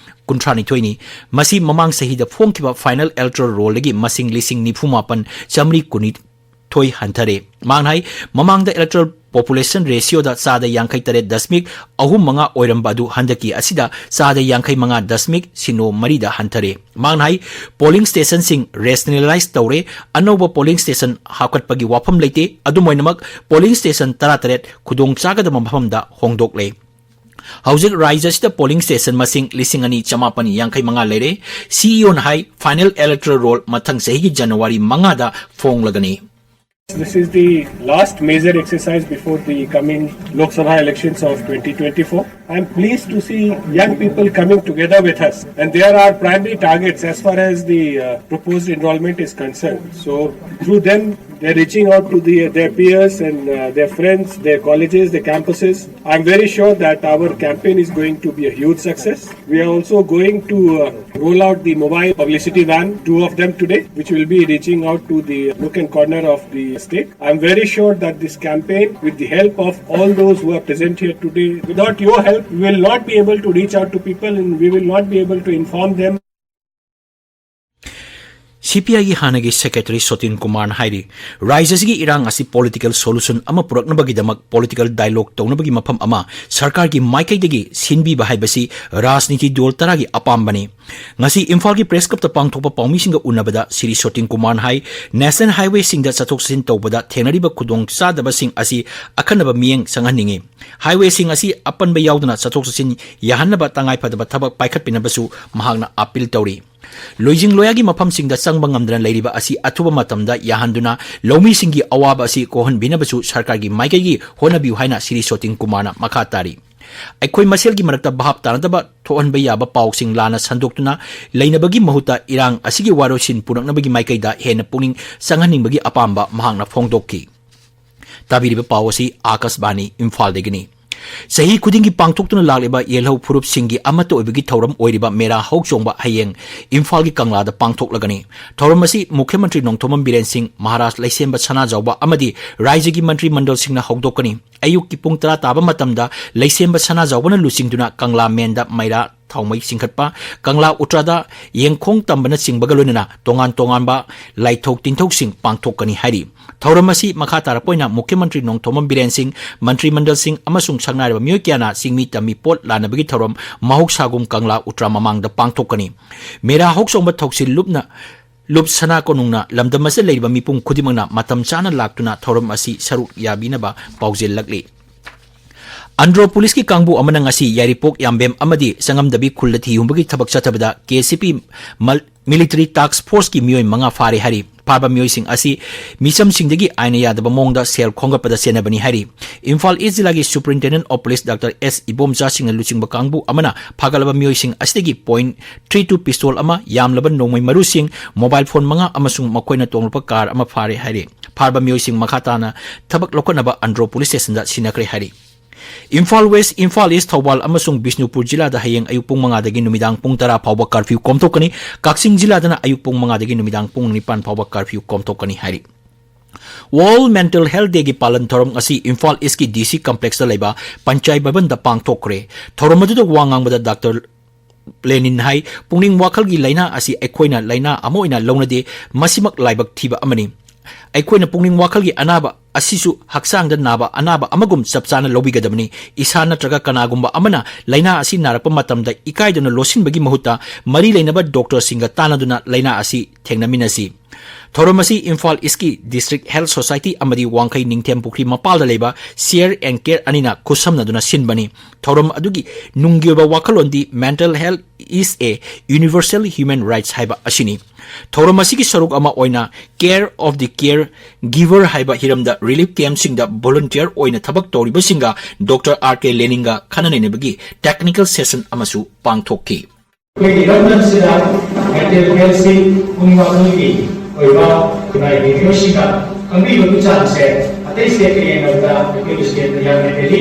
ꯀꯨꯟꯊ꯭ꯔꯥꯅꯤꯊꯣꯏꯅꯤ꯫ ꯃꯁꯤ ꯃꯃꯥꯡ ꯆꯍꯤꯗ ꯐꯣꯡꯈꯤꯕ final electoral rollꯗꯒꯤ ꯃꯁꯤꯡ ꯂꯤꯁꯤꯡ ꯅꯤꯐꯨ ꯃꯥꯄꯟ ꯆꯥꯃꯔꯤ ꯀꯨꯟꯅꯤꯊꯣꯏ ꯍꯟꯊꯔꯦ꯫ ꯃꯥꯅ ꯍꯥꯏ, ꯃꯃꯥꯡꯗ electoral population ratioꯗ ꯆꯥꯗ ꯌꯥꯡꯈꯩ ꯇꯔꯦꯠ ꯗꯁꯃꯤꯛ ꯑꯍꯨꯝ ꯃꯉꯥ ꯑꯣꯏꯔꯝꯕ ꯑꯗꯨ ꯍꯟꯗꯛꯀꯤ ꯑꯁꯤꯗ ꯆꯥꯗ ꯌꯥꯡꯈꯩ ꯃꯉꯥ ꯗꯁꯃꯤꯛ ꯁꯤꯅꯣ ꯃꯔꯤꯗ ꯍꯟꯊꯔꯦ꯫ ꯃꯥꯅ ꯍꯥꯏ, polling stationꯁꯤꯡ rationalize ꯇꯧꯔꯦ, ꯑꯅꯧꯕ polling station ꯍꯥꯞꯀꯠꯄꯒꯤ ꯋꯥꯐꯝ ꯂꯩꯇꯦ, ꯑꯗꯨꯝ ꯑꯣꯏꯅꯃꯛ polling station ꯇꯔꯥꯇꯔꯦꯠ ꯈꯨꯗꯣꯡ ꯆꯥꯒꯗꯕ ꯃꯐꯝꯗ ꯍꯣꯡꯗꯣꯛꯂꯦ꯫ ꯍꯧꯖꯤꯛ ꯔꯥꯏꯖ꯭ꯌ ꯑꯁꯤꯗ polling station ꯃꯁꯤꯡ ꯂꯤꯁꯤꯡ ꯑꯅꯤ ꯆꯃꯥꯄꯟ ꯌꯥꯡꯈꯩ ꯃꯉꯥ ꯂꯩꯔꯦ꯫ CEOꯅ ꯍꯥꯏ, final electoral roll ꯃꯊꯪ ꯆꯍꯤꯒꯤ ꯖꯅꯋꯥꯔꯤ ꯃꯉꯥꯗ ꯐꯣꯡꯂꯒꯅꯤ꯫ This is the last major exercise before the coming Lok Sabha elections of twenty twenty-four. I'm pleased to see young people coming together with us, and they are our primary targets as far as the uh, proposed enrollment is concerned. So, through them, they're reaching out to the, their peers and uh, their friends, their colleges, their campuses. I'm very sure that our campaign is going to be a huge success. We are also going to uh, roll out the mobile publicity van, two of them today, which will be reaching out to the nook and corner of the state. I'm very sure that this campaign, with the help of all those who are present here today, without your help, we will not be able to reach out to people and we will not be able to inform them. CPIꯒꯤ ꯍꯥꯟꯅꯒꯤ secretary ꯁꯣꯇꯤꯟ ꯀꯨꯃꯥꯔꯅ ꯍꯥꯏꯔꯤ, ꯔꯥꯏꯖ꯭ꯌ ꯑꯁꯤꯒꯤ ꯏꯔꯥꯡ ꯑꯁꯤ political solution ꯑꯃ ꯄꯨꯔꯛꯅꯕꯒꯤꯗꯃꯛ political dialogue ꯇꯧꯅꯕꯒꯤ ꯃꯐꯝ ꯑꯃ ꯁꯔꯀꯥꯔꯒꯤ ꯃꯥꯏꯀꯩꯗꯒꯤ ꯁꯤꯟꯕꯤꯕ ꯍꯥꯏꯕꯁꯤ ꯔꯥꯖꯅꯤꯇꯤ ꯗꯣꯜ ꯇꯔꯥꯒꯤ ꯑꯄꯥꯝꯕꯅꯤ꯫ ꯉꯁꯤ ꯏꯝꯐꯥꯜꯒꯤ press clubꯇ ꯄꯥꯡꯊꯣꯛꯄ ꯄꯥꯎꯃꯤꯁꯤꯡꯒ ꯎꯅꯕꯗ ꯁ꯭ꯔꯤ ꯁꯣꯇꯤꯟ ꯀꯨꯃꯥꯔꯅ ꯍꯥꯏ, national highwayꯁꯤꯡꯗ ꯆꯠꯊꯣꯛ ꯆꯠꯁꯤꯟ ꯇꯧꯕꯗ ꯊꯦꯡꯅꯔꯤꯕ ꯈꯨꯗꯣꯡꯆꯥꯗꯕꯁꯤꯡ ꯑꯁꯤ ꯑꯈꯟꯅꯕ ꯃꯤꯠꯌꯦꯡ ꯆꯪꯍꯟꯅꯤꯡꯏ꯫ Highwayꯁꯤꯡ ꯑꯁꯤ ꯑꯄꯟꯕ ꯌꯥꯎꯗꯅ ꯆꯠꯊꯣꯛ ꯆꯠꯁꯤꯟ ꯌꯥꯍꯟꯅꯕ ꯇꯉꯥꯏꯐꯗꯕ ꯊꯕꯛ ꯄꯥꯏꯈꯠꯄꯤꯅꯕꯁꯨ ꯃꯍꯥꯛꯅ appeal ꯇꯧꯔꯤ꯫ ꯂꯣꯏꯖꯤꯡ ꯂꯣꯌꯥꯒꯤ ꯃꯐꯝꯁꯤꯡꯗ ꯆꯪꯕ ꯉꯝꯗꯅ ꯂꯩꯔꯤꯕ ꯑꯁꯤ ꯑꯊꯨꯕ ꯃꯇꯝꯗ ꯌꯥꯍꯟꯗꯨꯅ ꯂꯧꯃꯤꯁꯤꯡꯒꯤ ꯑꯋꯥꯕ ꯑꯁꯤ ꯀꯣꯛꯍꯟꯕꯤꯅꯕꯁꯨ ꯁꯔꯀꯥꯔꯒꯤ ꯃꯥꯏꯀꯩꯒꯤ ꯍꯣꯠꯅꯕꯤꯌꯨ ꯍꯥꯏꯅ ꯁ꯭ꯔꯤ ꯁꯣꯇꯤꯟ ꯀꯨꯃꯥꯔꯅ ꯃꯈꯥ ꯇꯥꯔꯤ꯫ ꯑꯩꯈꯣꯏ ꯃꯁꯦꯜꯒꯤ ꯃꯔꯛꯇ ꯚꯥꯞ ꯇꯥꯅꯗꯕ ꯊꯣꯛꯍꯟꯕ ꯌꯥꯕ ꯄꯥꯎꯁꯤꯡ ꯂꯥꯟꯅ ꯁꯟꯗꯣꯛꯇꯨꯅ ꯂꯩꯅꯕꯒꯤ ꯃꯍꯨꯠꯇ ꯏꯔꯥꯡ ꯑꯁꯤꯒꯤ ꯋꯥꯔꯣꯏꯁꯤꯟ ꯄꯨꯔꯛꯅꯕꯒꯤ ꯃꯥꯏꯀꯩꯗ ꯍꯦꯟꯅ ꯄꯨꯛꯅꯤꯡ ꯆꯪꯍꯟꯅꯤꯡꯕꯒꯤ ꯑꯄꯥꯝꯕ ꯃꯍꯥꯛꯅ ꯐꯣꯡꯗꯣꯛꯈꯤ꯫ ꯇꯥꯕꯤꯔꯤꯕ ꯄꯥꯎ ꯑꯁꯤ ꯑꯥꯀꯥꯁꯕꯥꯅꯤ ꯏꯝꯐꯥꯜꯗꯒꯤꯅꯤ꯫ ꯆꯍꯤ ꯈꯨꯗꯤꯡꯒꯤ ꯄꯥꯡꯊꯣꯛꯇꯨꯅ ꯂꯥꯛꯂꯤꯕ ꯌꯦꯜꯍꯧ ꯐꯨꯔꯨꯞꯁꯤꯡꯒꯤ ꯑꯃꯠꯇ ꯑꯣꯏꯕꯒꯤ ꯊꯧꯔꯝ ꯑꯣꯏꯔꯤꯕ ꯃꯦꯔꯥ ꯍꯧꯆꯣꯡꯕ ꯍꯌꯦꯡ ꯏꯝꯐꯥꯜꯒꯤ ꯀꯪꯂꯥꯗ ꯄꯥꯡꯊꯣꯛꯂꯒꯅꯤ꯫ ꯊꯧꯔꯝ ꯑꯁꯤ ꯃꯨꯈ꯭ꯌ ꯃꯟꯇ꯭ꯔꯤ ꯅꯣꯡꯊꯣꯝꯕꯝ ꯕꯤꯔꯦꯟ ꯁꯤꯡ, ꯃꯍꯥꯔꯥꯖ ꯂꯩꯁꯦꯝꯕ ꯁꯅꯥꯖꯥꯎꯕ ꯑꯃꯗꯤ ꯔꯥꯏꯖꯒꯤ ꯃꯟꯇ꯭ꯔꯤ ꯃꯟꯗꯜꯁꯤꯡꯅ ꯍꯧꯗꯣꯛꯀꯅꯤ꯫ ꯑꯌꯨꯛꯀꯤ ꯄꯨꯡ ꯇꯔꯥ ꯇꯥꯕ ꯃꯇꯝꯗ ꯂꯩꯁꯦꯝꯕ ꯁꯅꯥꯖꯥꯎꯕꯅ ꯂꯨꯆꯤꯡꯗꯨꯅ ꯀꯪꯂꯥ ꯃꯦꯟꯗ ꯃꯩꯔꯥ ꯊꯥꯎꯃꯩ ꯆꯤꯡꯈꯠꯄ, ꯀꯪꯂꯥ ꯎꯇ꯭ꯔꯥꯗ ꯌꯦꯡꯈꯣꯡ ꯇꯝꯕꯅꯆꯤꯡꯕꯒ ꯂꯣꯏꯅꯅ ꯇꯣꯉꯥꯟ ꯇꯣꯉꯥꯟꯕ ꯂꯥꯏꯊꯧ ꯇꯤꯟꯊꯧꯁꯤꯡ ꯄꯥꯡꯊꯣꯛꯀꯅꯤ ꯍꯥꯏꯔꯤ꯫ ꯊꯧꯔꯝ ꯑꯁꯤ ꯃꯈꯥ ꯇꯥꯔꯛꯄ ꯑꯣꯏꯅ ꯃꯨꯈ꯭ꯌ ꯃꯟꯇ꯭ꯔꯤ ꯅꯣꯡꯊꯣꯝꯕꯝ ꯕꯤꯔꯦꯟ ꯁꯤꯡ, ꯃꯟꯇ꯭ꯔꯤ ꯃꯟꯗꯜꯁꯤꯡ ꯑꯃꯁꯨꯡ ꯁꯛꯅꯥꯏꯔꯕ ꯃꯤꯑꯣꯏ ꯀꯌꯥꯅ ꯆꯤꯡꯃꯤ ꯇꯝꯃꯤ ꯄꯣꯠ ꯂꯥꯟꯅꯕꯒꯤ ꯊꯧꯔꯝ ꯃꯍꯧꯁꯥꯒꯨꯝ ꯀꯪꯂꯥ ꯎꯇ꯭ꯔꯥ ꯃꯃꯥꯡꯗ ꯄꯥꯡꯊꯣꯛꯀꯅꯤ꯫ ꯃꯦꯔꯥ ꯍꯧꯆꯣꯡꯕ ꯊꯧꯁꯤꯜ ꯂꯨꯞꯅ ꯂꯨꯞ ꯁꯅꯥ ꯀꯣꯅꯨꯡꯅ ꯂꯝꯗꯝ ꯑꯁꯤꯗ ꯂꯩꯔꯤꯕ ꯃꯤꯄꯨꯝ ꯈꯨꯗꯤꯡꯃꯛꯅ ꯃꯇꯝ ꯆꯥꯅ ꯂꯥꯛꯇꯨꯅ ꯊꯧꯔꯝ ꯑꯁꯤ ꯁꯔꯨꯛ ꯌꯥꯕꯤꯅꯕ ꯄꯥꯎꯖꯦꯜꯂꯛꯂꯤ꯫ ꯑꯟꯗ꯭ꯔꯣ ꯄꯨꯂꯤꯁꯀꯤ ꯀꯥꯡꯕꯨ ꯑꯃꯅ ꯉꯁꯤ ꯌꯥꯏꯔꯤꯄꯣꯛ ꯌꯥꯝꯕꯦꯝ ꯑꯃꯗꯤ ꯆꯪꯉꯝꯗꯕꯤ ꯈꯨꯜꯗ ꯊꯤ ꯍꯨꯝꯕꯒꯤ ꯊꯕꯛ ꯆꯠꯊꯕꯗ ꯀꯦ ꯁꯤ ꯄꯤ ꯃꯜ-, ꯃꯤꯂꯤꯇꯔꯤ ꯇꯥꯛꯁ ꯐꯣꯔꯁꯀꯤ ꯃꯤꯑꯣꯏ ꯃꯉꯥ ꯐꯥꯔꯦ ꯍꯥꯏꯔꯤ꯫ ꯐꯥꯔꯕ ꯃꯤꯑꯣꯏꯁꯤꯡ ꯑꯁꯤ ꯃꯤꯆꯝꯁꯤꯡꯗꯒꯤ ꯑꯥꯏꯟꯅ ꯌꯥꯗꯕ ꯃꯑꯣꯡꯗ ꯁꯦꯜ ꯈꯣꯝꯒꯠꯄꯗ ꯆꯦꯟꯅꯕꯅꯤ ꯍꯥꯏꯔꯤ꯫ ꯏꯝꯐꯥꯜ ꯏꯁ ꯖꯤꯂꯥꯒꯤ ꯁꯨꯄꯔꯤꯟꯇꯦꯟꯗꯦꯟ ꯑꯣꯐ ꯄꯨꯂꯤꯁ ꯗꯥꯛꯇꯔ ꯑꯦꯁ ꯏꯕꯣꯝꯆꯥ ꯁꯤꯡꯅ ꯂꯨꯆꯤꯡꯕ ꯀꯥꯡꯕꯨ ꯑꯃꯅ ꯐꯥꯒꯠꯂꯕ ꯃꯤꯑꯣꯏꯁꯤꯡ ꯑꯁꯤꯗꯒꯤ ꯄꯣꯏꯟ ꯊ꯭ꯔꯤ ꯇꯨ ꯄꯤꯁꯇꯣꯜ ꯑꯃ, ꯌꯥꯝꯂꯕ ꯅꯣꯡꯃꯩ ꯃꯔꯨꯁꯤꯡ, ꯃꯣꯕꯥꯏꯜ ꯐꯣꯟ ꯃꯉꯥ ꯑꯃꯁꯨꯡ ꯃꯈꯣꯏꯅ ꯇꯣꯡꯂꯛꯄ ꯀꯥꯔ ꯑꯃ ꯐꯥꯔꯦ ꯍꯥꯏꯔꯤ꯫ ꯐꯥꯔꯕ ꯃꯤꯑꯣꯏꯁꯤꯡ ꯃꯈꯥ ꯇꯥꯅ ꯊꯕꯛ ꯂꯧꯈꯠꯅꯕ ꯑꯟꯗ꯭ꯔꯣ ꯄꯨꯂꯤꯁ ꯁ꯭ꯇꯦꯁꯟꯗ ꯁꯤꯟꯅꯈ꯭ꯔꯦ ꯍꯥꯏꯔꯤ꯫ ꯏꯝꯐꯥꯜ ꯋꯦꯁ, ꯏꯝꯐꯥꯜ ꯏꯁ, ꯊꯧꯕꯥꯜ ꯑꯃꯁꯨꯡ ꯕꯤꯁꯅꯨꯄꯨꯔ ꯖꯤꯂꯥꯗ ꯍꯌꯦꯡ ꯑꯌꯨꯛ ꯄꯨꯡ ꯃꯉꯥꯗꯒꯤ ꯅꯨꯃꯤꯗꯥꯡ ꯄꯨꯡ ꯇꯔꯥ ꯐꯥꯎꯕ ꯀꯔꯐ꯭ꯌꯨ ꯀꯣꯝꯊꯣꯛꯀꯅꯤ꯫ ꯀꯛꯆꯤꯡ ꯖꯤꯂꯥꯗꯅ ꯑꯌꯨꯛ ꯄꯨꯡ ꯃꯉꯥꯗꯒꯤ ꯅꯨꯃꯤꯗꯥꯡ ꯄꯨꯡ ꯅꯤꯄꯥꯟ ꯐꯥꯎꯕ ꯀꯔꯐ꯭ꯌꯨ ꯀꯣꯝꯊꯣꯛꯀꯅꯤ ꯍꯥꯏꯔꯤ꯫ ꯋꯥꯔꯜꯗ ꯃꯦꯟꯇꯦꯜ ꯍꯦꯜꯊ ꯗꯦꯒꯤ ꯄꯥꯂꯟ ꯊꯧꯔꯝ ꯑꯁꯤ ꯏꯝꯐꯥꯜ ꯏꯁꯀꯤ ꯗꯤ ꯁꯤ ꯀꯝꯄ꯭ꯂꯦꯛꯁꯇ ꯂꯩꯕ ꯄꯟꯆꯥꯌ ꯚꯕꯟꯗ ꯄꯥꯡꯊꯣꯛꯈ꯭ꯔꯦ꯫ ꯊꯧꯔꯝ ꯑꯗꯨꯗ ꯋꯥ ꯉꯥꯡꯕꯗ ꯗꯥꯛꯇꯔ ꯂꯦꯅꯤꯟ ꯍꯥꯏ, ꯄꯨꯛꯅꯤꯡ ꯋꯥꯈꯜꯒꯤ ꯂꯥꯏꯅꯥ ꯑꯁꯤ ꯑꯩꯈꯣꯏꯅ ꯂꯥꯏꯅꯥ ꯑꯃ ꯑꯣꯏꯅ ꯂꯧꯅꯗꯦ, ꯃꯁꯤꯃꯛ ꯂꯥꯏꯕꯛ ꯊꯤꯕ ꯑꯃꯅꯤ꯫ ꯑꯩꯈꯣꯏꯅ ꯄꯨꯛꯅꯤꯡ ꯋꯥꯈꯜꯒꯤ ꯑꯅꯥꯕ ꯑꯁꯤꯁꯨ ꯍꯛꯆꯥꯡꯗ ꯅꯥꯕ ꯑꯅꯥꯕ ꯑꯃꯒꯨꯝ ꯆꯞ ꯆꯥꯅ ꯂꯧꯕꯤꯒꯗꯕꯅꯤ꯫ ꯏꯁꯥ ꯅꯠꯇ꯭ꯔꯒ ꯀꯅꯥꯒꯨꯝꯕ ꯑꯃꯅ ꯂꯥꯏꯅꯥ ꯑꯁꯤ ꯅꯥꯔꯛꯄ ꯃꯇꯝꯗ ꯏꯀꯥꯏꯗꯨꯅ ꯂꯣꯠꯁꯤꯟꯕꯒꯤ ꯃꯍꯨꯠꯇ ꯃꯔꯤ ꯂꯩꯅꯕ ꯗꯣꯛꯇꯔꯁꯤꯡꯒ ꯇꯥꯟꯅꯗꯨꯅ ꯂꯥꯏꯅꯥ ꯑꯁꯤ ꯊꯦꯡꯅꯃꯤꯟꯅꯁꯤ꯫ ꯊꯧꯔꯝ ꯑꯁꯤ ꯏꯝꯐꯥꯜ ꯏꯁꯀꯤ ꯗꯤꯁꯇ꯭ꯔꯤꯛ ꯍꯦꯜꯊ ꯁꯣꯁꯥꯏꯇꯤ ꯑꯃꯗꯤ ꯋꯥꯡꯈꯩ ꯅꯤꯡꯊꯦꯝ ꯄꯨꯈ꯭ꯔꯤ ꯃꯄꯥꯜꯗ ꯂꯩꯕ ꯁꯤꯌꯔ ꯑꯦꯟ ꯀꯦꯌꯔ ꯑꯅꯤꯅ ꯈꯨꯠꯁꯝꯅꯗꯨꯅ ꯁꯤꯟꯕꯅꯤ꯫ ꯊꯧꯔꯝ ꯑꯗꯨꯒꯤ ꯅꯨꯡꯒꯤ ꯑꯣꯏꯕ ꯋꯥꯈꯜꯂꯣꯟꯗꯤ Mental Health is a Universal Human Rights ꯍꯥꯏꯕ ꯑꯁꯤꯅꯤ꯫ ꯊꯧꯔꯝ ꯑꯁꯤꯒꯤ ꯁꯔꯨꯛ ꯑꯃ ꯑꯣꯏꯅ Care of the Care Giver ꯍꯥꯏꯕ ꯍꯤꯔꯝꯗ ꯔꯤꯂꯤꯐ ꯀꯦꯝꯞꯁꯤꯡꯗ ꯚꯣꯂꯨꯟꯇꯤꯌꯔ ꯑꯣꯏꯅ ꯊꯕꯛ ꯇꯧꯔꯤꯕꯁꯤꯡꯒ ꯗꯣꯛꯇꯔ ꯑꯥꯔ ꯀꯦ ꯂꯦꯅꯤꯟꯒ ꯈꯟꯅ ꯅꯩꯅꯕꯒꯤ ꯇꯦꯛꯅꯤꯀꯦꯜ ꯁꯦꯁꯟ ꯑꯃꯁꯨ ꯄꯥꯡꯊꯣꯛꯈꯤ꯫ ꯑꯩꯈꯣꯏꯒꯤ ꯏꯔꯝꯗꯝꯁꯤꯗ ꯃꯦꯟꯇꯦꯜ ꯍꯦꯜꯊꯁꯤ ꯄꯨꯛꯅꯤꯡ ꯋꯥꯈꯜꯒꯤ ꯑꯣꯏꯕ ꯈꯨꯟꯅꯥꯏꯒꯤ ꯃꯤꯑꯣꯏꯁꯤꯡꯅ ꯈꯪꯕꯤꯕꯒꯤ ꯆꯥꯡꯁꯦ ꯑꯇꯩ ꯁ꯭ꯇꯦꯠꯀ ꯌꯦꯡꯅꯕꯗ ꯑꯩꯈꯣꯏꯒꯤ ꯁ꯭ꯇꯦꯠꯅ ꯌꯥꯝꯅ ꯍꯦꯜꯂꯤ꯫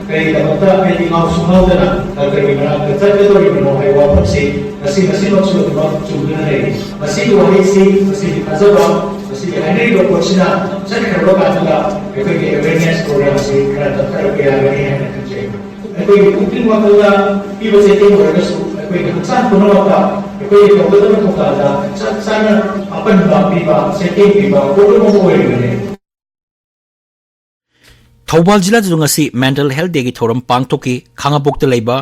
ꯀꯔꯤꯒꯤꯗꯃꯛꯇ ꯑꯩꯗꯤ ꯉꯥꯎꯁꯨ ꯉꯥꯎꯗꯅ ꯗꯥꯛꯇꯔꯒꯤ ꯃꯅꯥꯛꯇ ꯆꯠꯀꯗꯧꯔꯤꯕꯅꯣ ꯍꯥꯏꯕ ꯋꯥꯐꯝꯁꯤ ꯉꯁꯤ ꯉꯁꯤꯃꯛꯁꯨ ꯑꯗꯨꯃꯛ ꯆꯨꯝꯗꯨꯅ ꯂꯩꯔꯤ꯫ ꯃꯁꯤꯒꯤ ꯋꯥꯍꯩꯁꯤ, ꯃꯁꯤꯒꯤ ꯊꯥꯖꯕ, ꯃꯁꯤꯒꯤ ꯍꯥꯏꯅꯔꯤꯕ ꯄꯣꯠꯁꯤꯅ ꯆꯠꯈ꯭ꯔꯕ ꯀꯥꯟꯗ ꯑꯩꯈꯣꯏꯒꯤ awareness program ꯑꯁꯤ ꯈꯔ ꯇꯞꯊꯔꯛꯄ ꯌꯥꯒꯅꯤ ꯍꯥꯏꯅ ꯈꯟꯖꯩ꯫ ꯑꯩꯈꯣꯏꯒꯤ ꯄꯨꯛꯅꯤꯡ ꯋꯥꯈꯜꯗ ꯄꯤꯕ ꯆꯩꯊꯦꯡ ꯑꯣꯏꯔꯒꯁꯨ ꯑꯩꯈꯣꯏꯒꯤ ꯍꯛꯆꯥꯡ ꯄꯨꯝꯅꯃꯛꯇ ꯑꯩꯈꯣꯏꯒꯤ ꯇꯧꯒꯗꯕ ꯊꯧꯗꯥꯡꯗ ꯆꯞ ꯆꯥꯅ ꯑꯄꯟꯕ ꯄꯤꯕ, ꯆꯩꯊꯦꯡ ꯄꯤꯕ ꯄꯣꯠꯂꯨꯝ ꯑꯃ ꯑꯣꯏꯔꯤꯕꯅꯤ꯫ ꯊꯧꯕꯥꯜ ꯖꯤꯂꯥꯗꯁꯨ ꯉꯁꯤ Mental Health Dayꯒꯤ ꯊꯧꯔꯝ ꯄꯥꯡꯊꯣꯛꯈꯤ꯫ ꯈꯥꯉꯕꯣꯛꯇ ꯂꯩꯕ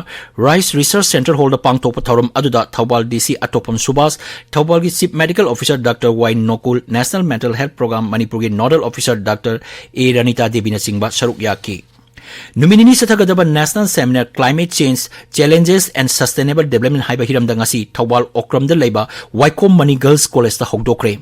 Rice Research Center Hallꯗ ꯄꯥꯡꯊꯣꯛꯄ ꯊꯧꯔꯝ ꯑꯗꯨꯗ Thoubal DC ꯑꯇꯣꯞꯄꯝ Subhas, ꯊꯧꯕꯥꯜꯒꯤ Chief Medical Officer Doctor Y ꯅꯣꯀꯨꯜ, National Mental Health Program ꯃꯅꯤꯄꯨꯔꯒꯤ Nodal Officer Doctor A ꯔꯅꯤꯇꯥ ꯗꯦꯕꯤꯅꯆꯤꯡꯕ ꯁꯔꯨꯛ ꯌꯥꯈꯤ꯫ ꯅꯨꯃꯤꯠ ꯅꯤꯅꯤ ꯆꯠꯊꯒꯗꯕ National Seminar Climate Change, Challenges and Sustainable Development ꯍꯥꯏꯕ ꯍꯤꯔꯝꯗ ꯉꯁꯤ ꯊꯧꯕꯥꯜ ꯑꯣꯀ꯭ꯔꯝꯗ ꯂꯩꯕ ꯋꯥꯏꯈꯣꯝ ꯃꯅꯤ Girls Collegeꯇ ꯍꯧꯗꯣꯛꯈ꯭ꯔꯦ꯫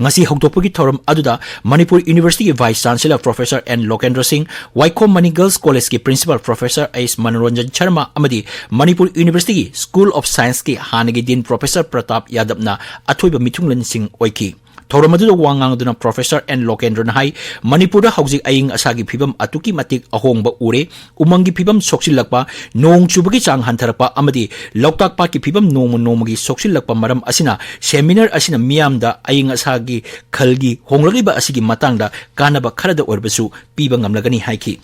ꯉꯁꯤ ꯍꯧꯗꯣꯛꯄꯒꯤ ꯊꯧꯔꯝ ꯑꯗꯨꯗ Manipur Universityꯒꯤ Vice Chancellor Professor N ꯂꯣꯀꯦꯟꯗ꯭ꯔ ꯁꯤꯡ, ꯋꯥꯏꯈꯣꯝ ꯃꯅꯤ Girls Collegeꯀꯤ Principal Professor ꯑꯩꯁ ꯃꯅꯣꯔꯟꯖꯟ ꯁꯔꯃ ꯑꯃꯗꯤ ꯃꯅꯤꯄꯨꯔ Universityꯒꯤ School of Scienceꯀꯤ ꯍꯥꯟꯅꯒꯤ Dean Professor ꯄ꯭ꯔꯇꯥꯞ ꯌꯥꯗꯕꯅ ꯑꯊꯣꯏꯕ ꯃꯤꯊꯨꯡꯂꯦꯟꯁꯤꯡ ꯑꯣꯏꯈꯤ꯫ ꯊꯧꯔꯝ ꯑꯗꯨꯗ ꯋꯥ ꯉꯥꯡꯗꯨꯅ Professor N ꯂꯣꯀꯦꯟꯗ꯭ꯔꯅ ꯍꯥꯏ, ꯃꯅꯤꯄꯨꯔꯗ ꯍꯧꯖꯤꯛ ꯑꯏꯪ ꯑꯁꯥꯒꯤ ꯐꯤꯕꯝ ꯑꯗꯨꯛꯀꯤ ꯃꯇꯤꯛ ꯑꯍꯣꯡꯕ ꯎꯔꯦ꯫ ꯎꯃꯪꯒꯤ ꯐꯤꯕꯝ ꯁꯣꯛꯆꯤꯜꯂꯛꯄ, ꯅꯣꯡ ꯆꯨꯕꯒꯤ ꯆꯥꯡ ꯍꯟꯊꯔꯛꯄ ꯑꯃꯗꯤ ꯂꯣꯛꯇꯥꯛ ꯄꯥꯠꯀꯤ ꯐꯤꯕꯝ ꯅꯣꯡꯃ ꯅꯣꯡꯃꯒꯤ ꯁꯣꯛꯆꯤꯜꯂꯛꯄ ꯃꯔꯝ ꯑꯁꯤꯅ seminar ꯑꯁꯤꯅ ꯃꯤꯌꯥꯝꯗ ꯑꯏꯪ ꯑꯁꯥꯒꯤ ꯈꯜꯒꯤ ꯍꯣꯡꯂꯛꯂꯤꯕ ꯑꯁꯤꯒꯤ ꯃꯇꯥꯡꯗ ꯀꯥꯟꯅꯕ ꯈꯔꯗ ꯑꯣꯏꯔꯕꯁꯨ ꯄꯤꯕ ꯉꯝꯂꯒꯅꯤ ꯍꯥꯏꯈꯤ꯫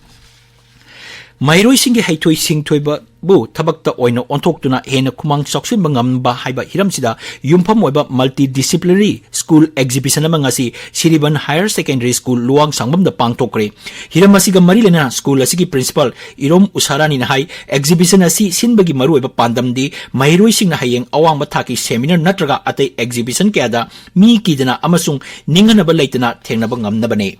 ꯃꯍꯩꯔꯣꯏꯁꯤꯡꯒꯤ ꯍꯩꯊꯣꯏ ꯁꯤꯡꯊꯣꯏꯕꯕꯨ ꯊꯕꯛꯇ ꯑꯣꯏꯅ ꯑꯣꯟꯊꯣꯛꯇꯨꯅ ꯍꯦꯟꯅ ꯈꯨꯃꯥꯡ ꯆꯥꯎꯁꯤꯟꯕ ꯉꯝꯕ ꯍꯥꯏꯕ ꯍꯤꯔꯝꯁꯤꯗ ꯌꯨꯝꯐꯝ ꯑꯣꯏꯕ multidisciplinary school exhibition ꯑꯃ ꯉꯁꯤ ꯁꯤꯔꯤꯕꯟ Higher Secondary School ꯂꯨꯋꯥꯡꯁꯥꯡꯕꯝꯗ ꯄꯥꯡꯊꯣꯛꯈ꯭ꯔꯦ꯫ ꯍꯤꯔꯝ ꯑꯁꯤꯒ ꯃꯔꯤ ꯂꯩꯅꯅ school ꯑꯁꯤꯒꯤ Principal ꯏꯔꯣꯝ ꯎꯁꯥꯔꯥꯅꯤꯅ ꯍꯥꯏ, exhibition ꯑꯁꯤ ꯁꯤꯟꯕꯒꯤ ꯃꯔꯨꯑꯣꯏꯕ ꯄꯥꯟꯗꯝꯗꯤ ꯃꯍꯩꯔꯣꯏꯁꯤꯡꯅ ꯍꯌꯦꯡ ꯑꯋꯥꯡꯕ ꯊꯥꯛꯀꯤ seminar ꯅꯠꯇ꯭ꯔꯒ ꯑꯇꯩ exhibition ꯀꯌꯥꯗ ꯃꯤ ꯀꯤꯗꯅ ꯑꯃꯁꯨꯡ ꯅꯤꯡꯍꯟꯅꯕ ꯂꯩꯇꯅ ꯊꯦꯡꯅꯕ ꯉꯝꯅꯕꯅꯤ꯫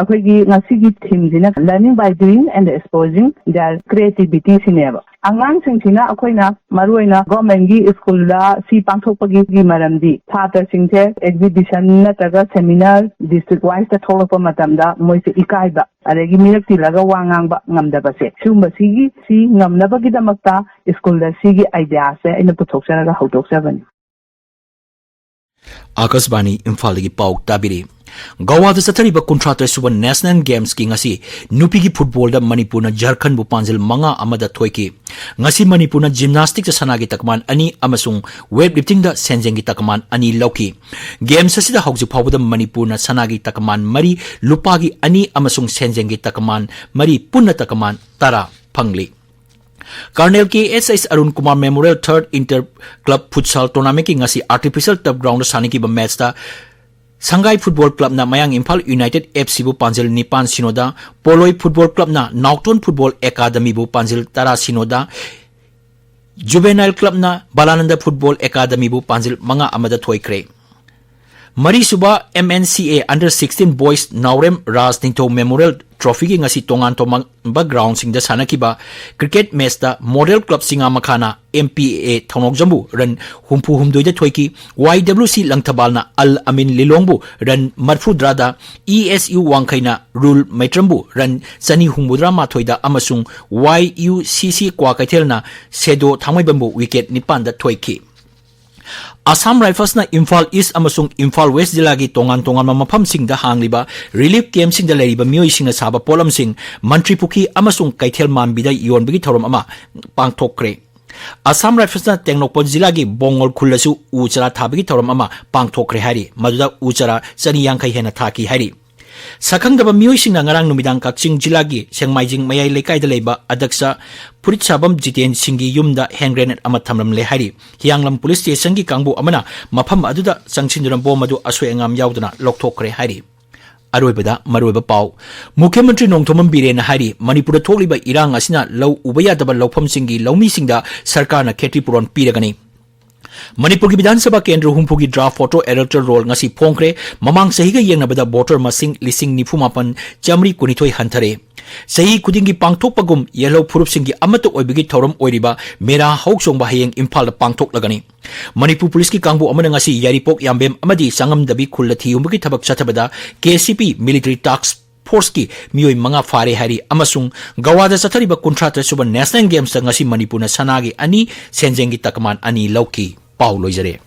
ꯑꯩꯈꯣꯏꯒꯤ ꯉꯁꯤꯒꯤ themeꯁꯤꯅ Learning by Doing and Exposing Their Creativity ꯁꯤꯅꯦꯕ꯫ ꯑꯉꯥꯡꯁꯤꯡꯁꯤꯅ ꯑꯩꯈꯣꯏꯅ ꯃꯔꯨꯑꯣꯏꯅ governmentꯀꯤ schoolꯗ ꯁꯤ ꯄꯥꯡꯊꯣꯛꯄꯒꯤ ꯃꯔꯝꯗꯤ ꯁꯥꯇ꯭ꯔꯁꯤꯡꯁꯦ exhibition ꯅꯠꯇ꯭ꯔꯒ seminar district wiseꯇ ꯊꯣꯛꯂꯛꯄ ꯃꯇꯝꯗ ꯃꯣꯏꯁꯦ ꯏꯀꯥꯏꯕ, ꯑꯗꯒꯤ ꯃꯤꯔꯛ ꯇꯤꯜꯂꯒ ꯋꯥ ꯉꯥꯡꯕ ꯉꯝꯗꯕꯁꯦ, ꯁꯤꯒꯨꯝꯕꯁꯤꯒꯤ ꯁꯤ ꯉꯝꯅꯕꯒꯤꯗꯃꯛꯇ schoolꯗ ꯁꯤꯒꯤ ideaꯁꯦ ꯑꯩꯅ ꯄꯨꯊꯣꯛꯆꯔꯒ ꯍꯧꯗꯣꯛꯆꯕꯅꯤ꯫ ꯑꯥꯀꯥꯁꯕꯥꯅꯤ ꯏꯝꯐꯥꯜꯗꯒꯤ ꯄꯥꯎ ꯇꯥꯕꯤꯔꯤ꯫ ꯒꯋꯥꯗ ꯆꯠꯊꯔꯤꯕ ꯀꯨꯟꯊ꯭ꯔꯥ ꯇꯔꯦꯠ ꯁꯨꯕ National Gamesꯀꯤ ꯉꯁꯤ ꯅꯨꯄꯤꯒꯤ ꯐꯨꯠꯕꯣꯜꯗ ꯃꯅꯤꯄꯨꯔꯅ ꯖꯔꯈꯟꯕꯨ ꯄꯥꯟꯖꯤꯜ ꯃꯉꯥ ꯑꯃꯗ ꯊꯣꯏꯈꯤ꯫ ꯉꯁꯤ ꯃꯅꯤꯄꯨꯔꯅ ꯖꯤꯝꯅꯥꯁꯇꯤꯛꯇ ꯁꯅꯥꯒꯤ ꯇꯀꯃꯥꯟ ꯑꯅꯤ ꯑꯃꯁꯨꯡ ꯋꯦꯠ ꯂꯤꯐꯇꯤꯡꯗ ꯁꯦꯟꯖꯦꯡꯒꯤ ꯇꯀꯃꯥꯟ ꯑꯅꯤ ꯂꯧꯈꯤ꯫ ꯒꯦꯝꯁ ꯑꯁꯤꯗ ꯍꯧꯖꯤꯛ ꯐꯥꯎꯕꯗ ꯃꯅꯤꯄꯨꯔꯅ ꯁꯅꯥꯒꯤ ꯇꯀꯃꯥꯟ ꯃꯔꯤ, ꯂꯨꯄꯥꯒꯤ ꯑꯅꯤ ꯑꯃꯁꯨꯡ ꯁꯦꯟꯖꯦꯡꯒꯤ ꯇꯀꯃꯥꯟ ꯃꯔꯤ, ꯄꯨꯟꯅ ꯇꯀꯃꯥꯟ ꯇꯔꯥ ꯐꯪꯂꯤ꯫ Colonel K S S Arun Kumar memorial ꯊꯔꯠ ꯏꯟꯇꯔ ꯀ꯭ꯂꯕ ꯐꯨꯠꯁꯥꯜ ꯇꯣꯔꯅꯥꯃꯦꯟꯠꯀꯤ ꯉꯁꯤ ꯑꯥꯔꯇꯤꯐꯤꯁꯤꯌꯦꯜ ꯇꯔꯐ ꯒ꯭ꯔꯥꯎꯟꯗ ꯁꯥꯟꯅꯈꯤꯕ ꯃꯦꯠꯆꯇ ꯁꯪꯒꯥꯏ ꯐꯨꯠꯕꯣꯜ ꯀ꯭ꯂꯕꯅ ꯃꯌꯥꯡ ꯏꯝꯐꯥꯜ ꯌꯨꯅꯥꯏꯇꯦꯗ ꯑꯦꯐ ꯁꯤꯕꯨ ꯄꯥꯟꯖꯤꯜ ꯅꯤꯄꯥꯟ ꯁꯤꯅꯣꯗ, ꯄꯣꯂꯣꯏ ꯐꯨꯠꯕꯣꯜ ꯀ꯭ꯂꯕꯅ ꯅꯥꯎꯇꯣꯟ ꯐꯨꯠꯕꯣꯜ ꯑꯦꯀꯥꯗꯃꯤꯕꯨ ꯄꯥꯟꯖꯤꯜ ꯇꯔꯥ ꯁꯤꯅꯣꯗ, ꯖꯨꯕꯦꯅꯥꯏꯜ ꯀ꯭ꯂꯕꯅ ꯕꯥꯂꯥꯅꯟꯗ ꯐꯨꯠꯕꯣꯜ ꯑꯦꯀꯥꯗꯃꯤꯕꯨ ꯄꯥꯟꯖꯤꯜ ꯃꯉꯥ ꯑꯃꯗ ꯊꯣꯏꯈ꯭ꯔꯦ꯫ ꯃꯔꯤꯁꯨꯕ M N C A under sixteen boys Naorem Raj Ningthou memorial ꯇ꯭ꯔꯣꯐꯤꯒꯤ ꯉꯁꯤ ꯇꯣꯉꯥꯟ ꯇꯣꯉꯥꯟꯕ ꯒ꯭ꯔꯥꯎꯟꯁꯤꯡꯗ ꯁꯥꯟꯅꯈꯤꯕ ꯀ꯭ꯔꯤꯀꯦꯠ ꯃꯦꯆꯇ ꯃꯣꯗꯦꯜ ꯀ꯭ꯂꯕ ꯆꯤꯉꯥꯃꯈꯥꯅ ꯑꯦꯝ ꯄꯤ ꯑꯦ ꯊꯧꯅꯥꯎꯖꯝꯕꯨ ꯔꯟ ꯍꯨꯝꯐꯨ ꯍꯨꯝꯗꯣꯏꯗ ꯊꯣꯏꯈꯤ꯫ ꯋꯥꯏ ꯗꯕ꯭ꯂꯤꯎ ꯁꯤ ꯂꯪꯊꯕꯥꯜꯅ ꯑꯜ ꯑꯃꯤꯟ ꯂꯤꯂꯣꯡꯕꯨ ꯔꯟ ꯃꯔꯐꯨꯇꯔꯥꯗ, ꯏ ꯑꯦꯁ ꯌꯨ ꯋꯥꯡꯈꯩꯅ ꯔꯨꯜ ꯃꯩꯇ꯭ꯔꯝꯕꯨ ꯔꯟ ꯆꯅꯤ ꯍꯨꯝꯐꯨꯇꯔꯥ ꯃꯥꯊꯣꯏꯗ ꯑꯃꯁꯨꯡ ꯋꯥꯏ ꯌꯨ ꯁꯤ ꯁꯤ ꯀ꯭ꯋꯥꯀꯩꯊꯦꯜꯅ ꯁꯦꯗꯣ ꯊꯥꯡꯃꯩꯕꯟꯕꯨ ꯋꯤꯀꯦꯠ ꯅꯤꯄꯥꯟꯗ ꯊꯣꯏꯈꯤ꯫ ꯑꯁꯥꯝ ꯔꯥꯏꯐꯜꯁꯅ ꯏꯝꯐꯥꯜ ꯏꯁ ꯑꯃꯁꯨꯡ ꯏꯝꯐꯥꯜ ꯋꯦꯁ ꯖꯤꯂꯥꯒꯤ ꯇꯣꯉꯥꯟ ꯇꯣꯉꯥꯟꯕ ꯃꯐꯝꯁꯤꯡꯗ ꯍꯥꯡꯂꯤꯕ ꯔꯤꯂꯤꯐ ꯀꯦꯝꯞꯁꯤꯡꯗ ꯂꯩꯔꯤꯕ ꯃꯤꯑꯣꯏꯁꯤꯡꯅ ꯁꯥꯕ ꯄꯣꯠꯂꯝꯁꯤꯡ ꯃꯟꯇ꯭ꯔꯤ ꯄꯨꯈ꯭ꯔꯤ ꯑꯃꯁꯨꯡ ꯀꯩꯊꯦꯜ ꯃꯥꯟꯕꯤꯗ ꯌꯣꯟꯕꯒꯤ ꯊꯧꯔꯝ ꯑꯃ ꯄꯥꯡꯊꯣꯛꯈ꯭ꯔꯦ꯫ ꯑꯁꯥꯝ ꯔꯥꯏꯐꯜꯁꯅ ꯇꯦꯡꯅꯧꯄꯜ ꯖꯤꯂꯥꯒꯤ ꯕꯣꯡꯉꯣꯜ ꯈꯨꯜꯗꯁꯨ ꯎ ꯆꯥꯔꯥ ꯊꯥꯕꯒꯤ ꯊꯧꯔꯝ ꯑꯃ ꯄꯥꯡꯊꯣꯛꯈ꯭ꯔꯦ ꯍꯥꯏꯔꯤ, ꯃꯗꯨꯗ ꯎ ꯆꯥꯔꯥ ꯆꯅꯤ ꯌꯥꯡꯈꯩ ꯍꯦꯟꯅ ꯊꯥꯈꯤ ꯍꯥꯏꯔꯤ꯫ ꯁꯛꯈꯪꯗꯕ ꯃꯤꯑꯣꯏꯁꯤꯡꯅ ꯉꯔꯥꯡ ꯅꯨꯃꯤꯗꯥꯡ ꯀꯛꯆꯤꯡ ꯖꯤꯂꯥꯒꯤ ꯁꯦꯡꯃꯥꯏꯖꯤꯡ ꯃꯌꯥꯏ ꯂꯩꯀꯥꯏꯗ ꯂꯩꯕ ꯑꯗꯛꯁ ꯐꯨꯔꯤꯠ ꯁꯥꯐꯝ ꯖꯤꯇꯦꯟ ꯁꯤꯡꯒꯤ ꯌꯨꯝꯗ ꯍꯦꯟ ꯒ꯭ꯔꯦꯅꯦꯗ ꯑꯃ ꯊꯝꯂꯝꯂꯦ ꯍꯥꯏꯔꯤ꯫ ꯍꯤꯌꯥꯡꯂꯝ ꯄꯨꯂꯤꯁ ꯁ꯭ꯇꯦꯁꯟꯒꯤ ꯀꯥꯡꯕꯨ ꯑꯃꯅ ꯃꯐꯝ ꯑꯗꯨꯗ ꯆꯪꯁꯤꯟꯗꯨꯅ ꯕꯣꯝ ꯑꯗꯨ ꯑꯁꯣꯏ ꯑꯉꯥꯝ ꯌꯥꯎꯗꯅ ꯂꯧꯊꯣꯛꯈ꯭ꯔꯦ ꯍꯥꯏꯔꯤ꯫ ꯑꯔꯣꯏꯕꯗ ꯃꯔꯨꯑꯣꯏꯕ ꯄꯥꯎ꯫ ꯃꯨꯈ꯭ꯌ ꯃꯟꯇ꯭ꯔꯤ ꯅꯣꯡꯊꯣꯝꯕꯝ ꯕꯤꯔꯦꯟꯅ ꯍꯥꯏꯔꯤ, ꯃꯅꯤꯄꯨꯔꯗ ꯊꯣꯛꯂꯤꯕ ꯏꯔꯥꯡ ꯑꯁꯤꯅ ꯂꯧ ꯎꯕ ꯌꯥꯗꯕ ꯂꯧꯐꯝꯁꯤꯡꯒꯤ ꯂꯧꯃꯤꯁꯤꯡꯗ ꯁꯔꯀꯥꯔꯅ ꯈꯦꯇ꯭ꯔꯤ ꯄꯨꯔꯣꯟ ꯄꯤꯔꯒꯅꯤ꯫ ꯃꯅꯤꯄꯨꯔꯒꯤ ꯕꯤꯙꯥꯟ ꯁꯚꯥ ꯀꯦꯟꯗ꯭ꯔ ꯍꯨꯝꯐꯨꯒꯤ ꯗ꯭ꯔꯥꯐ ꯚꯣꯇꯔ ꯑꯦꯂꯔꯇꯔ ꯔꯣꯜ ꯉꯁꯤ ꯐꯣꯡꯈ꯭ꯔꯦ꯫ ꯃꯃꯥꯡ ꯆꯍꯤꯒ ꯌꯦꯡꯅꯕꯗ ꯚꯣꯇꯔ ꯃꯁꯤꯡ ꯂꯤꯁꯤꯡ ꯅꯤꯐꯨ ꯃꯥꯄꯟ ꯆꯥꯃꯔꯤ ꯀꯨꯟꯅꯤꯊꯣꯏ ꯍꯟꯊꯔꯦ꯫ ꯆꯍꯤ ꯈꯨꯗꯤꯡꯒꯤ ꯄꯥꯡꯊꯣꯛꯄꯒꯨꯝ ꯌꯦꯜꯍꯧ ꯐꯨꯔꯨꯞꯁꯤꯡꯒꯤ ꯑꯃꯠꯇ ꯑꯣꯏꯕꯒꯤ ꯊꯧꯔꯝ ꯑꯣꯏꯔꯤꯕ ꯃꯦꯔꯥ ꯍꯧꯆꯣꯡꯕ ꯍꯌꯦꯡ ꯏꯝꯐꯥꯜꯗ ꯄꯥꯡꯊꯣꯛꯂꯒꯅꯤ꯫ ꯃꯅꯤꯄꯨꯔ ꯄꯨꯂꯤꯁꯀꯤ ꯀꯥꯡꯕꯨ ꯑꯃꯅ ꯉꯁꯤ ꯌꯥꯏꯔꯤꯄꯣꯛ ꯌꯥꯝꯕꯦꯝ ꯑꯃꯗꯤ ꯆꯪꯉꯝꯗꯕꯤ ꯈꯨꯜꯗ ꯊꯤꯍꯨꯝꯕꯒꯤ ꯊꯕꯛ ꯆꯠꯊꯕꯗ ꯀꯦ ꯁꯤ ꯄꯤ ꯃꯤꯂꯤꯇꯔꯤ ꯇꯥꯛꯁ ꯐꯣꯔꯁꯀꯤ ꯃꯤꯑꯣꯏ ꯃꯉꯥ ꯐꯥꯔꯦ ꯍꯥꯏꯔꯤ ꯑꯃꯁꯨꯡ ꯒꯋꯥꯗ ꯆꯠꯊꯔꯤꯕ ꯀꯨꯟꯊ꯭ꯔꯥ ꯇꯔꯦꯠ ꯁꯨꯕ ꯅꯦꯁꯅꯦꯜ ꯒꯦꯝꯁꯇ ꯉꯁꯤ ꯃꯅꯤꯄꯨꯔꯅ ꯁꯅꯥꯒꯤ ꯑꯅꯤ, ꯁꯦꯟꯖꯦꯡꯒꯤ ꯇꯀꯃꯥꯟ ꯑꯅꯤ ꯂꯧꯈꯤ꯫ ꯄꯥꯎ ꯂꯣꯏꯖꯔꯦ꯫